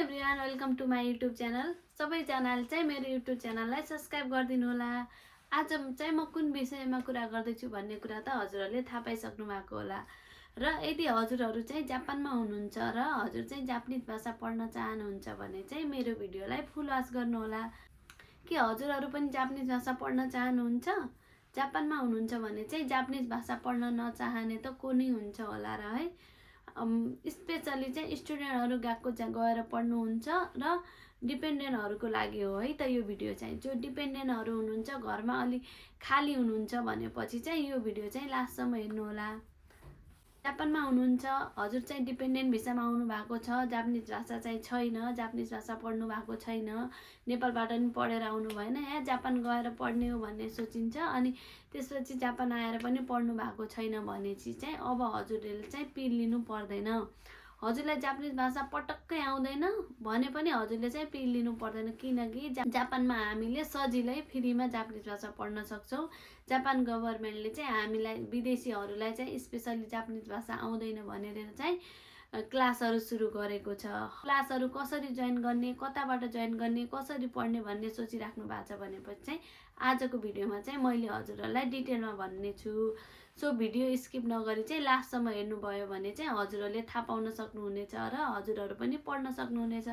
Everyone welcome to my YouTube channel. सबैजनाले चाहिँ मेरो युट्युब च्यानललाई सब्सक्राइब गरिदिनु होला। आज चाहिँ म कुन विषयमा कुरा गर्दैछु भन्ने कुरा त हजुरहरूले थाहा पाइसक्नु भएको होला। र यदि हजुरहरू चाहिँ जापानमा हुनुहुन्छ र हजुर चाहिँ जापानिज भाषा पढ्न चाहनुहुन्छ भने चाहिँ मेरो भिडियोलाई फुल वाच गर्नु होला। के हजुरहरू पनि जापानिज भाषा पढ्न चाहनुहुन्छ? जापानमा हुनुहुन्छ भने चाहिँ जापानिज भाषा पढ्न नचाहने त को नै हुन्छ होला र है। स्पेशली चाहिँ स्टुडेन्टहरू गएर पढ्नुहुन्छ र डिपेन्डेन्टहरूको लागि हो है त यो भिडियो चाहिँ। जो डिपेन्डेन्टहरू हुनुहुन्छ घरमा अलि खाली हुनुहुन्छ भनेपछि चाहिँ यो भिडियो चाहिँ लास्टसम्म हेर्नु होला। जापानमा हुनुहुन्छ हजुर चाहिँ डिपेन्डेन्ट भिसामा आउनु भएको छ, जापानिज भाषा चाहिँ छैन, जापानिज भाषा पढ्नु भएको छैन, नेपालबाट पनि पढेर आउनु भएन, यहाँ जापान गएर पढ्ने हो भन्ने सोचिन्छ अनि त्यसपछि जापान आएर पनि पढ्नु भएको छैन भनेपछि चाहिँ अब हजुरले चाहिँ पिल लिनु पर्दैन। हजुरलाई जापानिज भाषा पटक्कै आउँदैन भने पनि हजुरले चाहिँ पिल लिनु पर्दैन, किनकि जापानमा हामीले सजिलै फ्रीमा जापानिज भाषा पढ्न सक्छौँ। जापान गभर्मेन्टले चाहिँ हामीलाई विदेशीहरूलाई चाहिँ स्पेसली जापानिज भाषा आउँदैन भनेर चाहिँ क्लासहरू सुरु गरेको छ। क्लासहरू कसरी जोइन गर्ने, कताबाट जोइन गर्ने, कसरी पढ्ने भन्ने सोचिराख्नु भएको छ भनेपछि चाहिँ आजको भिडियोमा चाहिँ मैले हजुरहरूलाई डिटेलमा भन्ने छु। सो भिडियो स्किप नगरी चाहिँ लास्टसम्म हेर्नुभयो भने चाहिँ हजुरहरूले थाहा पाउन सक्नुहुनेछ र हजुरहरू पनि पढ्न सक्नुहुनेछ।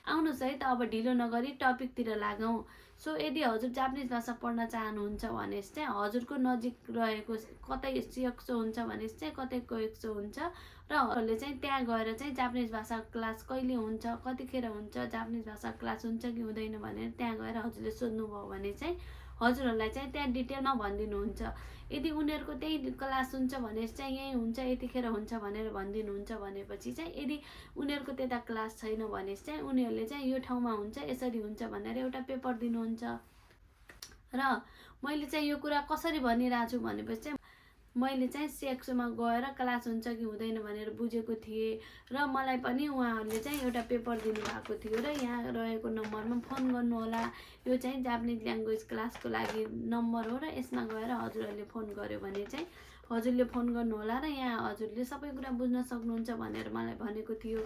आउनुहोस् है त अब ढिलो नगरी टपिकतिर लागौँ। सो यदि हजुर जापानिज भाषा पढ्न चाहनुहुन्छ भने चाहिँ हजुरको नजिक रहेको कतै सेक्सो हुन्छ भने चाहिँ कतै कोएक्सो हुन्छ र हजुरले चाहिँ त्यहाँ गएर चाहिँ जापानिज भाषा क्लास कहिले हुन्छ, कतिखेर हुन्छ, जापानिज भाषा क्लास हुन्छ कि हुँदैन भनेर त्यहाँ गएर हजुरले सोध्नुभयो भने चाहिँ हजुरहरूलाई चाहिँ त्यहाँ डिटेलमा भनिदिनुहुन्छ। यदि उनीहरूको त्यही क्लास हुन्छ भने चाहिँ यहीँ हुन्छ, यतिखेर हुन्छ भनेर भनिदिनुहुन्छ भनेपछि चाहिँ यदि उनीहरूको त्यता क्लास छैन भने चाहिँ उनीहरूले चाहिँ यो ठाउँमा हुन्छ, यसरी हुन्छ भनेर एउटा पेपर दिनुहुन्छ। र मैले चाहिँ यो कुरा कसरी भनिरहेको छु भनेपछि चाहिँ मैले चाहिँ सेक्सोमा गएर क्लास हुन्छ कि हुँदैन भनेर बुझेको थिएँ र मलाई पनि उहाँहरूले चाहिँ एउटा पेपर दिनुभएको थियो र यहाँ रहेको नम्बरमा फोन गर्नु होला। यो चाहिँ जापानिज ल्याङ्ग्वेज क्लासको लागि नम्बर हो र यसमा गएर हजुरहरूले फोन गर्यो भने चाहिँ हजुरले फोन गर्नु होला र यहाँ हजुरले सबै कुरा बुझ्न सक्नुहुन्छ भनेर मलाई भनेको थियो।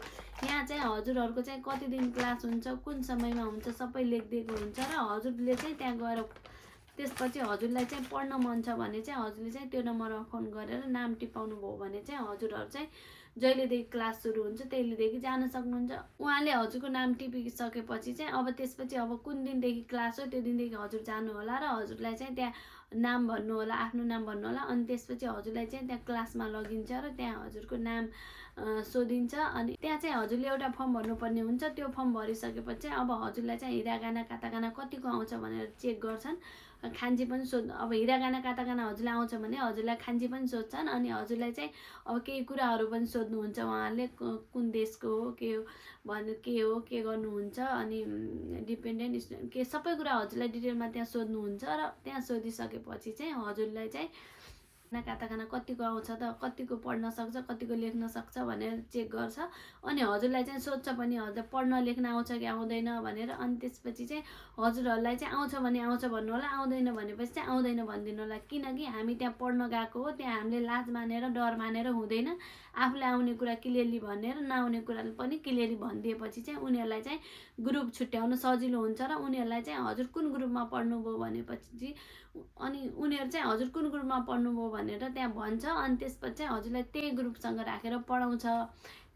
यहाँ चाहिँ हजुरहरूको चाहिँ कति दिन क्लास हुन्छ, कुन समयमा हुन्छ सबै लेखिदिएको हुन्छ र हजुरले चाहिँ त्यहाँ गएर त्यसपछि हजुरलाई चाहिँ पढ्न मन छ भने चाहिँ हजुरले चाहिँ त्यो नम्बरमा फोन गरेर नाम टिपाउनु भयो भने चाहिँ हजुरहरू चाहिँ जहिलेदेखि क्लास सुरु हुन्छ त्यहिलेदेखि जान सक्नुहुन्छ। उहाँले हजुरको नाम टिपिसकेपछि चाहिँ अब त्यसपछि अब कुन दिनदेखि क्लास हो त्यो दिनदेखि हजुर जानु होला र हजुरलाई चाहिँ त्यहाँ नाम भन्नु होला, आफ्नो नाम भन्नु होला अनि त्यसपछि हजुरलाई चाहिँ त्यहाँ क्लासमा लगिन्छ र त्यहाँ हजुरको नाम सोधिन्छ अनि त्यहाँ चाहिँ हजुरले एउटा फर्म भर्नुपर्ने हुन्छ। त्यो फर्म भरिसकेपछि चाहिँ अब हजुरलाई चाहिँ हिरागाना कातागाना कतिको आउँछ भनेर चेक गर्छन्। खान्जी पनि सोध्नु, अब हिरागाना कातागाना हजुरलाई आउँछ भने हजुरलाई खान्जी पनि सोध्छन् अनि हजुरलाई चाहिँ अब केही कुराहरू पनि सोध्नुहुन्छ उहाँहरूले, कुन देशको हो, के हो, के गर्नुहुन्छ अनि डिपेन्डेन्ट स्टुडेन्ट के सबै कुरा हजुरलाई डिटेलमा त्यहाँ सोध्नुहुन्छ र त्यहाँ सोधिसकेपछि चाहिँ हजुरलाई चाहिँ काताकाना कतिको आउँछ त, कतिको पढ्न सक्छ, कतिको लेख्न सक्छ भनेर चेक गर्छ अनि हजुरलाई चाहिँ सोध्छ पनि हजुर पढ्न लेख्न आउँछ कि आउँदैन भनेर। अनि त्यसपछि चाहिँ हजुरहरूलाई चाहिँ आउँछ भने आउँछ भन्नु होला, आउँदैन भनेपछि चाहिँ आउँदैन भनिदिनु होला, किनकि हामी त्यहाँ पढ्न गएको हो। त्यहाँ हामीले लाज मानेर डर मानेर हुँदैन, आफूले आउने कुरा क्लियरली भनेर नआउने कुरा पनि क्लियरली भनिदिएपछि चाहिँ उनीहरूलाई चाहिँ ग्रुप छुट्याउन सजिलो हुन्छ र उनीहरूलाई चाहिँ हजुर कुन ग्रुपमा पढ्नुभयो भनेपछि अनि उनीहरू चाहिँ हजुर कुन ग्रुपमा पढ्नुभयो भनेर त्यहाँ भन्छ अनि त्यसपछि चाहिँ हजुरलाई त्यही ग्रुपसँग राखेर पढाउँछ।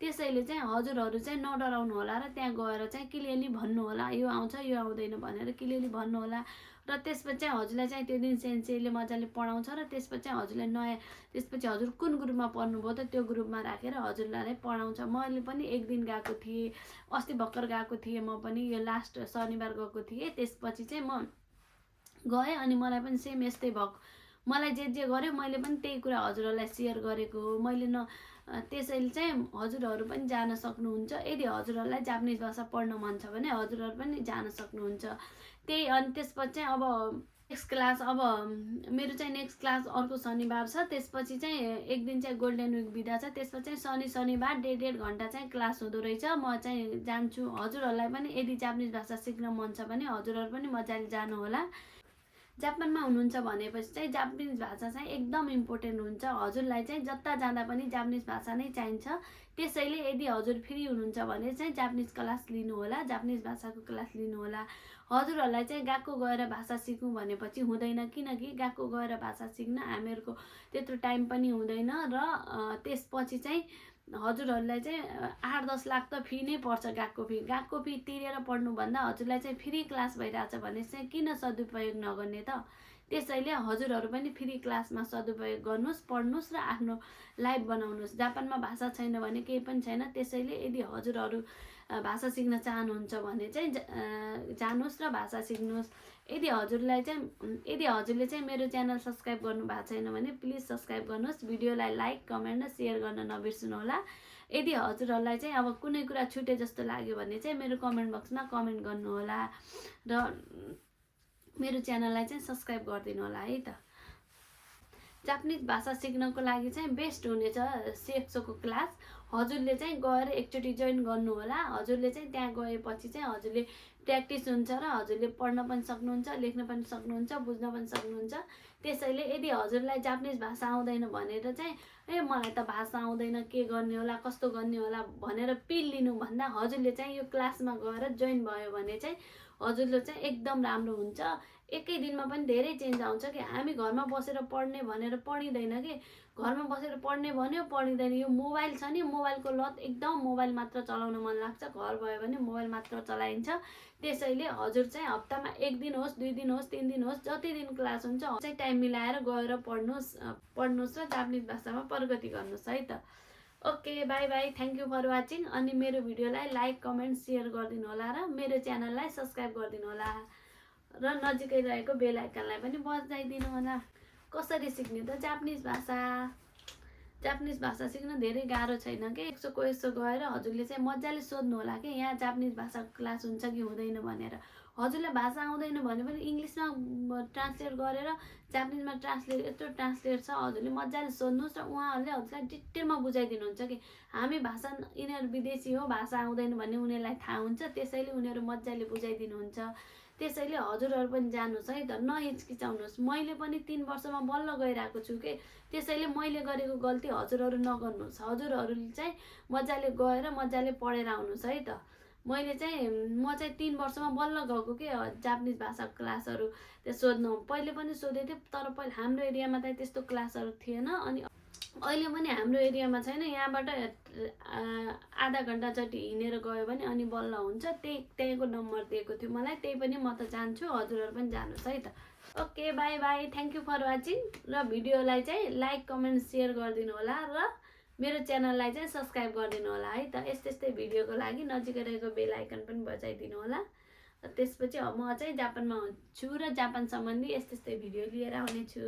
त्यसैले चाहिँ हजुरहरू चाहिँ नडराउनु होला र त्यहाँ गएर चाहिँ क्लियरली भन्नु होला, यो आउँछ यो आउँदैन भनेर क्लियरली भन्नु होला र त्यसपछि चाहिँ हजुरलाई चाहिँ त्यो दिन सेन्सेले मजाले पढाउँछ र त्यसपछि चाहिँ हजुरलाई त्यसपछि हजुर कुन ग्रुपमा पढ्नुभयो त त्यो ग्रुपमा राखेर हजुरलाई पढाउँछ। मैले पनि एक दिन गएको थिएँ, अस्ति भर्खर गएको थिएँ, म पनि यो लास्ट शनिबार गएको थिएँ। त्यसपछि चाहिँ म गएँ अनि मलाई पनि सेम यस्तै भएको, मलाई जे गर्यो मैले पनि त्यही कुरा हजुरहरूलाई सेयर गरेको हो मैले त्यसैले चाहिँ हजुरहरू पनि जान सक्नुहुन्छ। यदि हजुरहरूलाई जापानिज भाषा पढ्न मन छ भने हजुरहरू पनि जान सक्नुहुन्छ त्यही। अनि त्यसपछि चाहिँ अब नेक्स्ट क्लास अब मेरो चाहिँ नेक्स्ट क्लास अर्को शनिबार छ, त्यसपछि चाहिँ एक दिन चाहिँ गोल्डन विक बिदा छ, त्यसपछि चाहिँ शनिबार 1.5 घन्टा चाहिँ क्लास हुँदो रहेछ। म चाहिँ जान्छु। हजुरहरूलाई पनि यदि जापानिज भाषा सिक्न मन छ भने हजुरहरू पनि मजाले जानु होला। जापानमा हुनुहुन्छ भनेपछि चाहिँ जापानिज भाषा चाहिँ एकदम इम्पोर्टेन्ट हुन्छ। हजुरलाई चाहिँ जता जाँदा पनि जापानिज भाषा नै चाहिन्छ। त्यसैले यदि हजुर फ्री हुनुहुन्छ भने चाहिँ जापानिज क्लास लिनुहोला, जापानिज भाषाको क्लास लिनुहोला। हजुरहरूलाई चाहिँ गएको गएर भाषा सिक्नु भनेपछि हुँदैन, किनकि गएको गएर भाषा सिक्न हामीहरूको त्यत्रो टाइम पनि हुँदैन र त्यसपछि चाहिँ हजुरहरूलाई चाहिँ 8-10 लाख त फी नै पर्छ। गएको फी तिरेर पढ्नुभन्दा हजुरलाई चाहिँ फ्री क्लास भइरहेछ भने चाहिँ किन सदुपयोग नगर्ने त। त्यसैले हजुरहरू पनि फ्री क्लासमा सदुपयोग गर्नुहोस्, पढ्नुहोस् र आफ्नो लाइफ बनाउनुहोस्। जापानमा भाषा छैन भने केही पनि छैन। त्यसैले यदि हजुरहरू भाषा सिक्न चाहनुहुन्छ भने चाहिँ जानुहोस् र भाषा सिक्नुहोस्। यदि हजुरले चाहिँ मेरो च्यानल सब्सक्राइब गर्नु भएको छैन भने प्लिज सब्सक्राइब गर्नुहोस्। भिडियोलाई लाइक, कमेन्ट र सेयर गर्न नबिर्सनु होला। यदि हजुरहरूलाई चाहिँ अब कुनै कुरा छुटे जस्तो लाग्यो भने चाहिँ मेरो कमेन्ट बक्समा कमेन्ट गर्नुहोला र मेरो च्यानललाई चाहिँ सब्सक्राइब गरिदिनु होला है त। जापानिज भाषा सिक्नको लागि चाहिँ बेस्ट हुनेछ सेक्सोको क्लास। हजुरले चाहिँ गएर एकचोटि जोइन गर्नु होला। हजुरले चाहिँ त्यहाँ गएपछि चाहिँ हजुरले प्र्याक्टिस हुन्छ र हजुरले पढ्न पनि सक्नुहुन्छ, लेख्न पनि सक्नुहुन्छ, बुझ्न पनि सक्नुहुन्छ। त्यसैले यदि हजुरलाई जापानिज भाषा आउँदैन भनेर चाहिँ मलाई त भाषा आउँदैन, के गर्ने होला, कस्तो गर्ने होला भनेर पिल लिनुभन्दा हजुरले चाहिँ यो क्लासमा गएर जोइन भयो भने चाहिँ हजुरले चाहिँ एकदम राम्रो हुन्छ। एकै दिनमा पनि धेरै चेन्ज आउँछ कि हामी घरमा बसेर पढ्ने भनेर पढिँदैन कि, घरमा बसेर पढ्ने भन्यो पढिँदैन। यो मोबाइल छ नि, मोबाइलको लत एकदम, मोबाइल मात्र चलाउन मन लाग्छ, घर भयो भने मोबाइल मात्र चलाइन्छ। त्यसैले हजुर चाहिँ हप्तामा 1 दिन होस्, 2 दिन होस्, 3 दिन होस्, जति दिन क्लास हुन्छ चाहिँ टाइम मिलाएर गएर पढ्नुहोस् र जापानिज भाषामा प्रगति गर्नुहोस् है त। Okay, bye bye, thank you for watching. अनि मेरो भिडियोलाई लाइक, कमेन्ट, सेयर गरिदिनु होला र मेरो च्यानललाई सब्सक्राइब गरिदिनु होला र नजिकै रहेको बेल आइकनलाई पनि बजाइदिनु होला। कसरी सिक्ने त जापानिज भाषा? जापानिज भाषा सिक्न धेरै गाह्रो छैन कि। यसो गएर हजुरले चाहिँ मजाले सोध्नु होला कि यहाँ जापानिज भाषाको क्लास हुन्छ कि हुँदैन भनेर। हजुरलाई भाषा आउँदैन भने पनि इङ्ग्लिसमा ट्रान्सलेट गरेर जापानिजमा यत्रो ट्रान्सलेट छ, हजुरले मजाले सोध्नुहोस् र उहाँहरूले हजुरलाई डिटेलमा बुझाइदिनुहुन्छ कि हामी भाषा, यिनीहरू विदेशी हो, भाषा आउँदैन भन्ने उनीहरूलाई थाहा हुन्छ। त्यसैले उनीहरू मजाले बुझाइदिनुहुन्छ। त्यसैले हजुरहरू पनि जानुहोस् है त, नहिचकिचाउनुहोस्। मैले पनि 3 वर्षमा बल्ल गइरहेको छु कि, त्यसैले मैले गरेको गल्ती हजुरहरू नगर्नुहोस्। हजुरहरूले चाहिँ मजाले गएर मजाले पढेर आउनुहोस् है त। म चाहिँ 3 वर्षमा बल्ल गएको कि जापानिज भाषाको क्लासहरू त्यो सोध्नु। पहिले पनि सोधेको थिएँ, तर पहिले हाम्रो एरियामा त त्यस्तो क्लासहरू थिएन। अनि अहिले पनि हाम्रो एरियामा छैन। यहाँबाट आधा घन्टा जति हिँडेर गयो भने अनि बल्ल हुन्छ। त्यहीँको नम्बर दिएको थियो मलाई, त्यही पनि म त जान्छु, हजुरहरू पनि जानुहोस् है त। Okay, bye bye, thank you for watching. र भिडियोलाई चाहिँ लाइक, कमेन्ट, सेयर गरिदिनु होला र मेरो च्यानललाई चाहिँ सब्सक्राइब गरिदिनु होला है त। यस्तै भिडियोको लागि नजिकै रहेको बेल आइकन पनि बजाइदिनु होला। त्यसपछि म चाहिँ जापानमा हुन्छु र जापान सम्बन्धी यस्तै भिडियो लिएर आउनेछु।